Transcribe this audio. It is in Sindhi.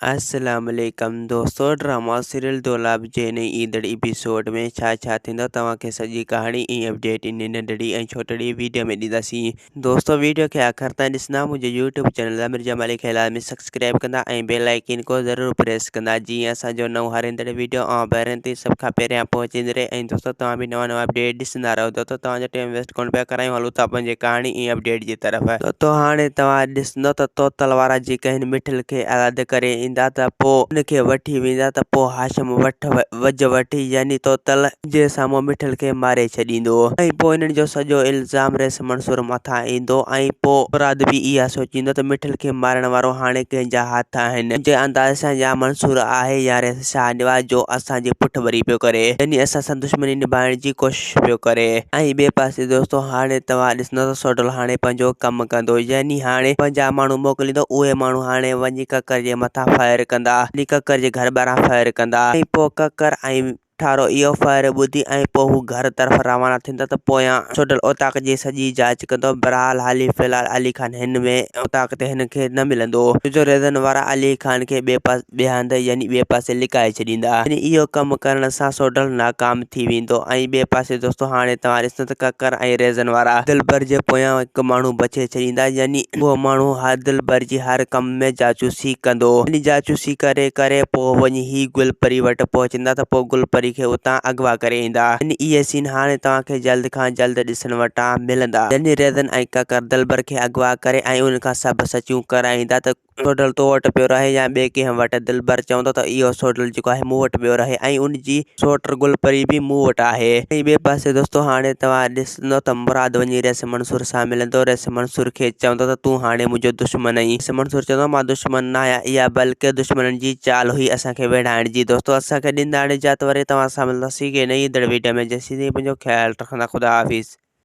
السلام عليڪم دوستو ڊراما سيريل دولاب جي نئين ايندڙ ايپيسوڊ ۾ ڇا ڇا ٿيندو توهان کي سڄي ڪهاڻي ۽ اپڊيٽ ان ننڍڙي ۽ ڇوٽڙي ويڊيو ۾ ڏينداسين دوستو ويڊيو کي آخر تائين ڏسندا منهنجي يوٽيوب چينل امير جمالي کي لازمي سبسڪرائب ڪندا ۽ بيل آئيڪن کو ضرور پريس ڪندا جيئن اسان جو نئون هر ايندڙ ويڊيو اوهان پهرين تائين سڀ کان پهريان پهچندي رهي ۽ دوستو توهان به نوان نوان اپڊيٽ ڏسندا رهو دوستو توهان جو ٽائيم ويسٽ ڪونه پيا ڪرايون هلون ٿا پنهنجي ڪهاڻي ۽ اپڊيٽ جي طرف. تو هاڻي توهان ڏسندو ته توتل وارا جيڪي هن مٺل کي آزاد ڪري ايندا ته پوء ان کي وٺي ويندا ته پوء هاشم وٺ وجهه وٺي يعني توتل جي سامهون مٺل کي ماري ڇڏيندو ۽ پوء انهن جو سڄو الزام رئيس منصور مٿان ايندو ۽ پوء مراد به اها سوچيندو ته مٺل کي مارڻ وارو هاڻي ڪنهن جا هٿ آهن منهنجي اندازي سان يا منصور آهي يا رئيس شاهنواز جو اسان جي پٺ وري پيو ڪري يعني اسان سان دشمني نڀائڻ جي ڪوشش پيو ڪري ۽ ٻئي پاسي دوستو هاڻي توهان ڏسندو ته سوڍل هاڻي پنهنجو ڪم ڪندو يعني هاڻي پنهنجا ماڻهو موڪليندو اهي ماڻهو هاڻي وڃي ڪڪر جي مٿان فائر ڪندا يعني ڪڪر جي گهر ٻاهران فائر ڪندا ۽ پوء ڪڪر ۽ ٺارو اهو فائر ٻڌي ۽ پوء هو گهر طرف روانا ٿيندا ته پويان سوڍل اوطاق جي سڄي جاچ ڪندو بهرحال حالي في الحال علي خان هن ۾ اوطاق تي هن کي نه ملندو ڇو جو ريزن وارا علي خان کي ٻئي پاسي ٻئي هنڌ يعني ٻئي پاسي لڪائي ڇڏيندا يعني اهو ڪم ڪرڻ سان سوڍل ناڪام ٿي ويندو ۽ ٻئي پاسي دوستو هاڻي توهان ڏسو ته ڪڪر ۽ ريزن وارا دلبر جي پويان هڪ ماڻهو بڇي ڇڏيندا يعني اهو ماڻهو هر دلبر جي هر ڪم ۾ جاچوسي ڪندو يعني جاچوسي ڪري ڪري پوء وڃي هي گل پري وٽ پهچندا ته پوء گل پري کي اتان اغوا ڪري ايندا يعني اهي سين هاڻي توهان کي جلد کان جلد ڏسڻ وٽان ملندا يعني ريزن ۽ ڪڪر دلبر کي اغوا ڪري ۽ ان کان سڀ سچيون ڪرائيندا ته سوڍل تو وٽ پيو رهي يا ٻئي ڪنهن وٽ؟ دلبر چوندو ته اهو سوڍل جيڪو آهي مون وٽ پيو رهي ۽ ان جي سوٽ گل پري به مون وٽ آهي. ۽ ٻئي پاسي دوستو هاڻي توهان ڏسندو ته مراد وڃي رئيس منصور سان ملندو. رئيس منصور کي چوندو ته تون هاڻي منهنجو دشمن آهين. رئيس منصور چوندو مان دشمن نه آهيان اها بلڪه دشمنن جي چال هئي اسان کي ويڙهائڻ جي. دوستو اسان کي ڏيندا هاڻي اجازت وري توهان سان ملنداسين ڪنهن نئين ايندڙ ويڊيو ۾ جيسين تائين پنهنجو خيال رکندا خدا حافظ.